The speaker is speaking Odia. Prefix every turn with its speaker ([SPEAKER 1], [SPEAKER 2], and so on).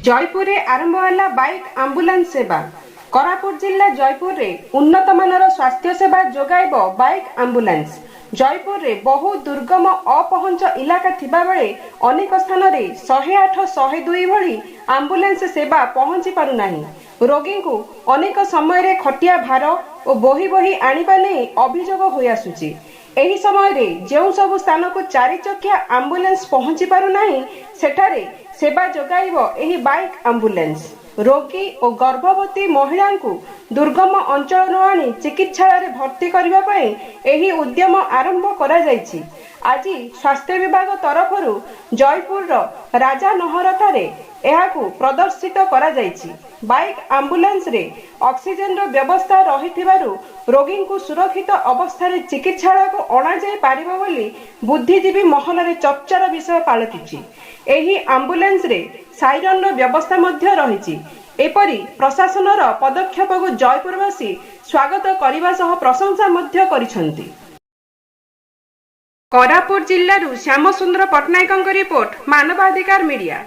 [SPEAKER 1] ଜୟପୁରରେ ଆରମ୍ଭ ହେଲା ବାଇକ୍ ଆମ୍ବୁଲାନ୍ସ ସେବା। କୋରାପୁଟ ଜିଲ୍ଲା ଜୟପୁରରେ ଉନ୍ନତମାନର ସ୍ୱାସ୍ଥ୍ୟ ସେବା ଯୋଗାଇବ ବାଇକ୍ ଆମ୍ବୁଲାନ୍ସ। ଜୟପୁରରେ ବହୁ ଦୁର୍ଗମ, ଅପହଞ୍ଚ ଇଲାକା ଥିବାବେଳେ ଅନେକ ସ୍ଥାନରେ 108, 102 ଭଳି ଆମ୍ବୁଲାନ୍ସ ସେବା ପହଞ୍ଚି ପାରୁନାହିଁ। ରୋଗୀଙ୍କୁ ଅନେକ ସମୟରେ ଖଟିଆ ଭାର ଓ ବୋହି ବୋହି ଆଣିବା ନେଇ ଅଭିଯୋଗ ହୋଇଆସୁଛି। ଏହି ସମୟରେ ଯେଉଁ ସବୁ ସ୍ଥାନକୁ ଚାରିଚକିଆ ଆମ୍ବୁଲାନ୍ସ ପହଞ୍ଚି ପାରୁନାହିଁ, ସେଠାରେ ସେବା ଯୋଗାଇବ ଏହି ବାଇକ୍ ଆମ୍ବୁଲାନ୍ସ। ରୋଗୀ ଓ ଗର୍ଭବତୀ ମହିଳାଙ୍କୁ ଦୁର୍ଗମ ଅଞ୍ଚଳରୁ ଆଣି ଚିକିତ୍ସାଳୟରେ ଭର୍ତ୍ତି କରିବା ପାଇଁ ଏହି ଉଦ୍ୟମ ଆରମ୍ଭ କରାଯାଇଛି। ଆଜି ସ୍ୱାସ୍ଥ୍ୟ ବିଭାଗ ତରଫରୁ ଜୟପୁରର ରାଜା ନହରଠାରେ ଏହାକୁ ପ୍ରଦର୍ଶିତ କରାଯାଇଛି। ବାଇକ୍ ଆମ୍ବୁଲାନ୍ସରେ ଅକ୍ସିଜେନର ବ୍ୟବସ୍ଥା ରହିଥିବାରୁ ରୋଗୀଙ୍କୁ ସୁରକ୍ଷିତ ଅବସ୍ଥାରେ ଚିକିତ୍ସାଳୟକୁ ଅଣାଯାଇ ପାରିବ ବୋଲି ବୁଦ୍ଧିଜୀବୀ ମହଲରେ ଚର୍ଚ୍ଚାର ବିଷୟ ପାଲଟିଛି। ଏହି ଆମ୍ବୁଲାନ୍ସରେ ସାଇରନର ବ୍ୟବସ୍ଥା ମଧ୍ୟ ରହିଛି। ଏପରି ପ୍ରଶାସନର ପଦକ୍ଷେପକୁ ଜୟପୁରବାସୀ ସ୍ୱାଗତ କରିବା ସହ ପ୍ରଶଂସା ମଧ୍ୟ କରିଛନ୍ତି। କୋରାପୁଟ ଜିଲ୍ଲାରୁ ଶ୍ୟାମସୁନ୍ଦର ପଟ୍ଟନାୟକଙ୍କ ରିପୋର୍ଟ, ମାନବାଧିକାର ମିଡିଆ।